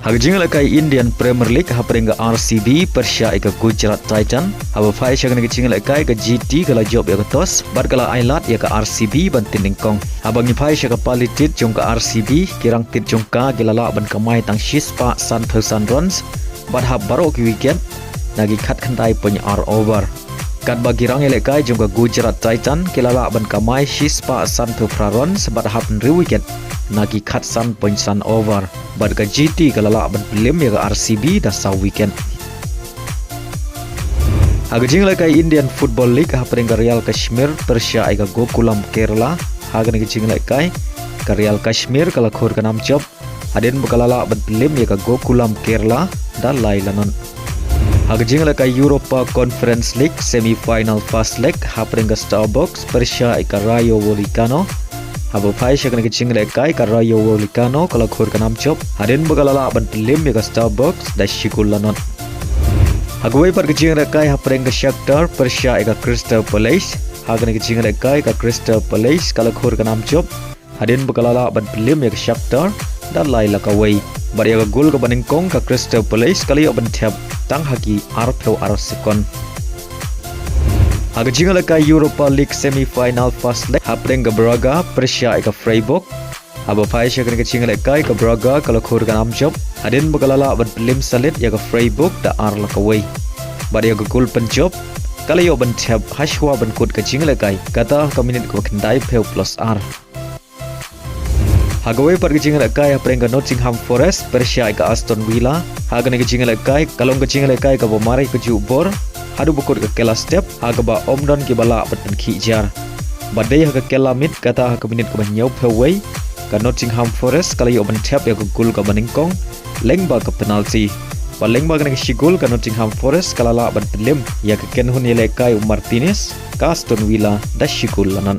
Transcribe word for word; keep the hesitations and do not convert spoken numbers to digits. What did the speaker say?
Ha ka jingïalehkai Indian Premier League, hapdeng ka R C B pyrshah ïa ka Gujarat Titan, haba phai sha kane ka jingïalehkai, ka G T ka la jop ïa ka toss bad ka la ai lad ïa ka R C B ban tip nyngkong. Haba ngi phai sha ka pali tied jong ka R C B, ki rangtied jong ka ki la lah ban kamai tang shispah sanphew san runs bad hap baroh ki wicket na ki khatkhyndai point ar over. Katba ki rangïalehkai jong ka Gujarat Titan ki la lah ban kamai shispah sanphew phra runs bad hap hynriew wicket na ki khatsan point san over. Bad ka G T ka la lah ban pynliem ïa ka R C B da saw wicket. Ha ka jingïalehkai Indian Football League, hapdeng ka Real Kashmir pyrshah ïa ka Gokulam Kerala, ha kane ka jingïalehkai ka Real Kashmir ka la khur ka nam jop hadien ba ka la lah ban pynliem ïa ka Gokulam Kerala da lai la not. Ha ka jingïalehkai Europa Conference League semi-final first leg, hapdeng ka Star Box pyrshah ïa ka Rayo Vallecano. Haba phai sha kane ka jingïalehkai, ka Rayo Vallecano ka la khur ka nam jop hadien ba ka la lah ban pynliem ïa ka Star Box da shi gol la not. Ha kawei pat ka jingïalehkai, hapdeng ka Shakhtar pyrshah ïa ka Crystal Palace, ha kane ka jingïalehkai ka Crystal Palace ka la khur ka nam jop hadien ba ka la lah ban pynliem ïa ka Shakhtar da lai la kawei. Bad ïa ka gol kaba nyngkong ka Crystal Palace ka la ïoh ban thep tang ha ki arphew ar sekon. Ha ka jingïalehkai Europa League semi-final first leg, hapdeng ka Braga pyrshah ïa ka Freiburg. Haba phai sha kane ka jingïalehkai, ka Braga ka la khur ka nam jop hadien ba ka la lah ban pynliem salit ïa ka Freiburg da ar la kawei. Bad ïa ka gol pynjop ka la ïoh ban thep ha shuwa ban kut ka jingïalehkai, kata ha ka minit kaba khyndaiphew plus ar. Ha kawei pat ka jingïalehkai, hapdeng ka Nottingham Forest pyrshah ïa ka Aston Villa, ha kane ka jingïalehkai ka long ka jingïalehkai kaba mareh kajuh bor haduh ba kut ka kylla step, ha kaba ym don kiba lah ban pynkhih jar. Bad dei ha ka kylla miet, kata ha ka minit kaba hynñiewphew wei, ka Nottingham Forest ka la ïoh ban thep ïa ka gol kaba nyngkong lyngba ka penalty. Bad lyngba kane ka shi gol, ka Nottingham Forest ka la lah ban pynliem ïa ka kynhun ïalehkai u Martinez, ka Aston Villa da shi gol la not.